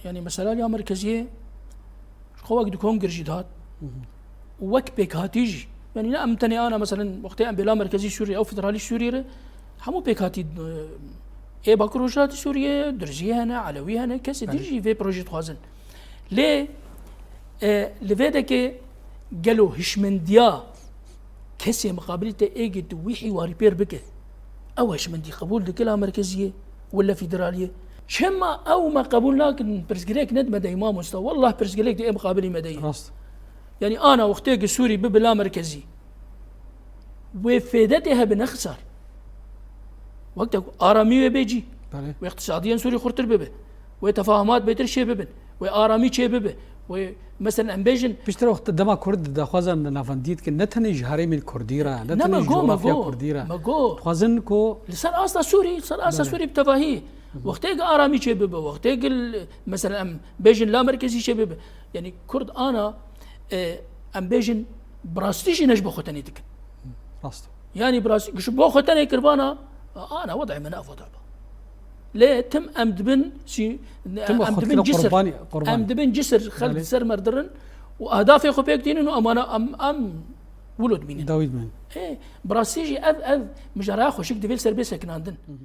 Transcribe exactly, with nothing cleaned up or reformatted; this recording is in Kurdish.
Yanî mesela ya merkeziyê ji xwe wek di kongir jî dihat û wek pêkhatî jî. Yanî ne em tenê ana, meselen, wextê em bê la merkezî Sûriyê ew federalî Sûriyê re, hemû pêkhatî, e, ê Bakur Rojhilatî Sûriyê, Durzî hene, Elewî hene, kesê din jî vê projê dixwazin. Lê, e, li vê dekê gelo hişmendiya kesê miqabilî te êgê tu wî hîwarî pêr bike, ew hişmendî qebûl dike la merkeziyê wele federaliyê? Çima ew me qebûl nakin? Pirsgirêk ne di me de ye mamosta. Wallah pirsgirêk di ê miqabilî me de ye. Rast. Yanî ana wextê ki Sûrî bibe la merkezî, wê fêde tê hebe ne xisar. Wek te ku aramî wê bê cî. Belê. Wê iqtisadiyên Sûrî xurtir bibe. Wê tefahumat bêtir çê bibin. Wê aramî çê bibe. Wê, meselen, em bêjin. Piştre wexta dema Kurd daxwazan navendî dikin, ne tenê ji herêmên Kurdî re, ne Ne tenê me ji go, me cografya go, Kurdî re. Me go. Dixwazin ku Li ser asta Sûrî, li ser asta Belê. Sûrî bi tevahî. Wextê ki aramî çê bibe, wextê ki, meselen, em bêjin la merkezî çê bibe. Yanî Kurd ana, e, em bêjin, bi rastî jî ne ji bo xwe tenê dikin. Rast. Yanî bi rastî, ji bo xwe tenê kirbana, ana wedê me ne ev weda be. Lê tim em dibin, sî-, Tim em xwe dibin dikine cisir. Qurbanî, qurbanî. Em dibin cisir, xelk Belê. Ser me dirin û ehdafê xwe pêk tînin û em wana, em, em wilo dibînin. Dawî dibînin. Ê, bi rastî jî ev, ev mijaraya xweşik divê li ser bê sekinandin.